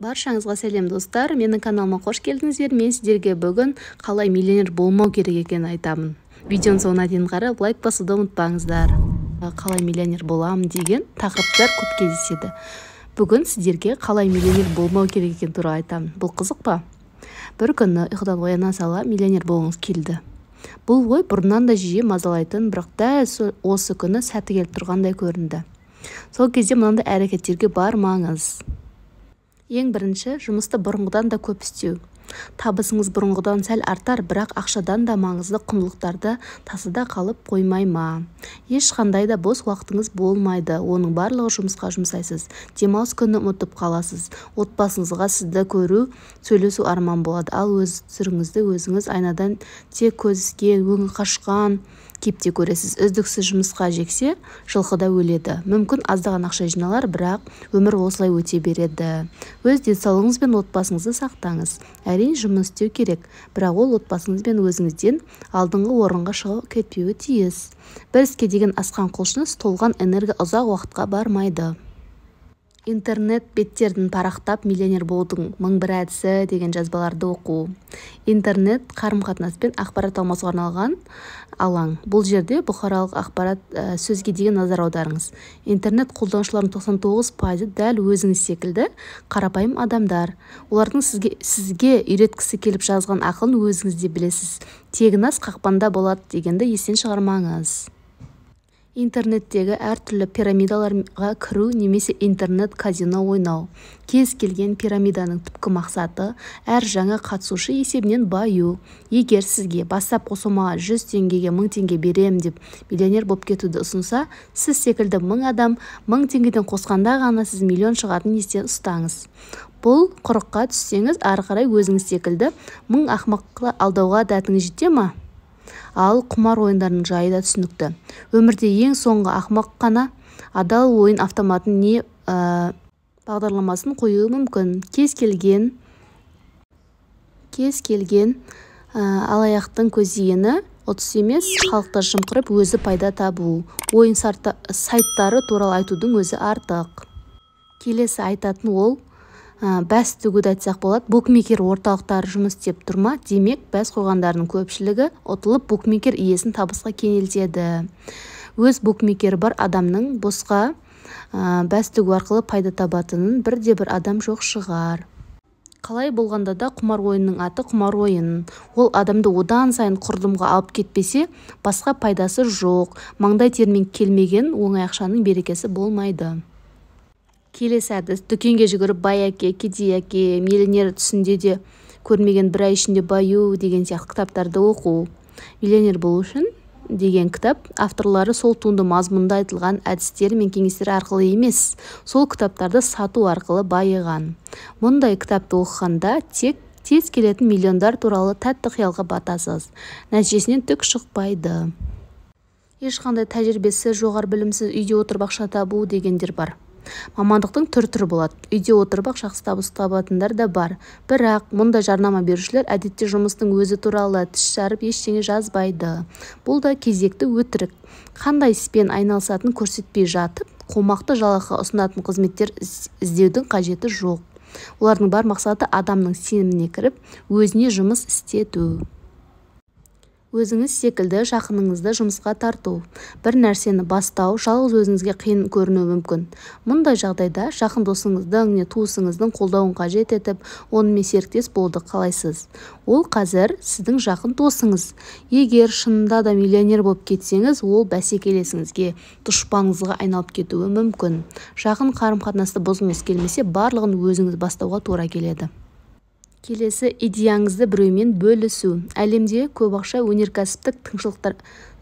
Баршаңызға сәлем, достар! Менің каналыма қош келдіңіздер. Мен сіздерге бүгін қалай миллионер болмау керек екенін айтамын. Видеоның соңына дейін қарап, лайк басуды ұмытпаңыздар. Қалай миллионер боламын деген тақырыптар көп кездеседі. Бүгін сіздерге қалай миллионер болмау керек екені туралы айтамын. Бұл қызық па? Бір күні ұйқыдан ояна сала миллионер болғыңыз келді. Бұл ой бұрыннан да жиі мазалайтын, бірақ дәл осы күні сәті келіп тұрғандай көрінді. Сол кезде мынандай әрекеттерге бармаңыз. Ең бірінші, жұмысты бұрынғыдан да көп істеу. Табысыңыз бұрынғыдан сәл артар, бірақ ақшадан да маңызды құндылықтарды тасада қалып қоймай ма? Ешқандай да бос уақытыңыз болмайды, оның барлығы жұмысқа жұмсайсыз. Демалыс күні ұмытып қаласыз. Отбасыңызға сізді көру, сөйлесу арман болады. Ал өз түріңізді өзіңіз айнадан тек көзге өңі қашқан кейіпте көресіз. Үздіксіз жұмысқа жексе, жылқы да өледі. Мүмкін, аздаған ақша жиналар, бірақ өмір осылай өте береді. Өз денсаулығыңыз бен отбасыңызды сақтаңыз. Әрине, жұмыс істеу керек, бірақ ол отбасыңыз бен өзіңізден алдыңғы орынға шығып кетпеуі тиіс. Бір іске деген асқан құлшыныс, толған энергия ұзақ уақытқа бармайды. Интернет беттерін парақтап, «Миллионер болудың 1001 әдісі» деген жазбаларды оқу. Интернет – қарым-қатынас пен ақпарат алмасуға арналған алаң. Бұл жерде бұқаралық ақпарат, сөзге деген назар аударыңыз. Интернет қолданушыларының 99%-ы дәл өзіңіз секілді қарапайым адамдар. Олардың сізге үйреткісі келіп жазған ақылын өзіңіз де білесіз. «Тегін ас қақпанда болады» дегенді естен шығармаңыз. Интернеттегі әртүрлі пирамидаларға кіру немесе интернет-казино ойнау. Кез келген пирамиданың түпкі мақсаты – әр жаңа қатысушы есебінен баю. Егер сізге бастапқы сомаға 100 теңгеге 1000 теңге беремін деп миллионер болып кетуді ұсынса, сіз секілді 1000 адам 1000 теңгеден қосқанда ғана сіз миллион шығатынын есте ұстаңыз. Бұл құрыққа түссеңіз, ары қарай өзіңіз секілді 1000 ақымақты алдауға дәтіңіз жете ма? Ал құмар ойындарының жайы да түсінікті. Өмірде ең соңғы ақымақ қана адал ойын автоматын не бағдарламасын қоюы мүмкін. Кез келген алаяқтың көздегені ұтыс емес, халықты жымқырып, өзі пайда табу. Ойын сайттары туралы айтудың өзі артық. Келесі айтатын ол бәс тігуді айтсақ болады. Букмекер орталықтары жұмыс істеп тұр ма? Демек, бәс қойғандардың көпшілігі ұтылып, букмекер иесін табысқа кенелтеді. Өз букмекері бар адамның босқа бәс тігу арқылы пайда табатынын бірде-бір адам жоқ шығар. Қалай болғанда да, құмар ойынның аты құмар ойын. Ол адамды одан сайын құрдымға алып кетпесе, басқа пайдасы жоқ. Маңдай термен келмеген оңай ақшаның берекесі болмайды. Келесі әдіс: дүкенге жүгіріп «Бай әке, кедей әке», «Миллионер түсінде де көрмеген бір ай ішінде баю» деген сияқты кітаптарды оқу. «Миллионер болу үшін» деген кітап авторлары сол туынды мазмұнында айтылған әдістер мен кеңестер арқылы емес, сол кітаптарды сату арқылы байыған. Мұндай кітапты оқығанда тек тез келетін миллиондар туралы тәтті қиялға батасыз. Нәтижесінен түк шықпайды. Ешқандай тәжірибесі, жоғары білімсіз үйде отырып ақша табу дегендер бар. Мамандықтың түр-түрі болады. Үйде отырып-ақ жақсы табыс табатындар да бар. Бірақ мұндай жарнама берушілер әдетте жұмыстың өзі туралы тіс жарып ештеңе жазбайды. Бұл да кезекті өтірік. Қандай іспен айналысатынын көрсетпей жатып, қомақты жалақы ұсынатын қызметтер іздеудің қажеті жоқ. Олардың бар мақсаты – адамның сеніміне кіріп, өзіне жұмыс істету. Өзіңіз секілді жақыныңызды жұмысқа тарту. Бір нәрсені бастау жалғыз өзіңізге қиын көрінуі мүмкін. Мұндай жағдайда жақын досыңыздың не туысыңыздың қолдауын қажет етіп, онымен серіктес болуды қалайсыз. Ол қазір сіздің жақын досыңыз. Егер шынында да миллионер болып кетсеңіз, ол бәсекелесіңізге, дұшпаныңызға айналып кетуі мүмкін. Жақын қарым-қатынасты бұзғыңыз келмесе, барлығын өзіңіз бастауға тура келеді. Келесі: идеяңызды біреумен бөлісу. Әлемде көп ақша өнеркәсіптік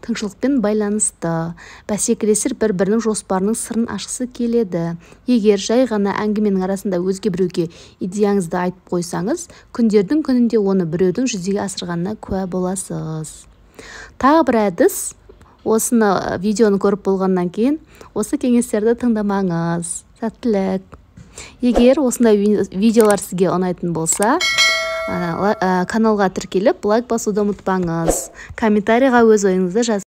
тыңшылықпен байланысты. Бәсекелестер бір-бірінің жоспарының сырын ашқысы келеді. Егер жай ғана әңгіменің арасында өзге біреуге идеяңызды айтып қойсаңыз, күндердің күнінде оны біреудің жүзеге асырғанына куә боласыз. Тағы бір әдіс: осыны, видеоны көріп болғаннан кейін осы кеңестерді тыңдамаңыз. Сәттілік! Егер осындай видеолар сізге ұнайтын болса, каналға тіркеліп, лайк басуды ұмытпаңыз. Комментарийға өз ойыңызды жаз.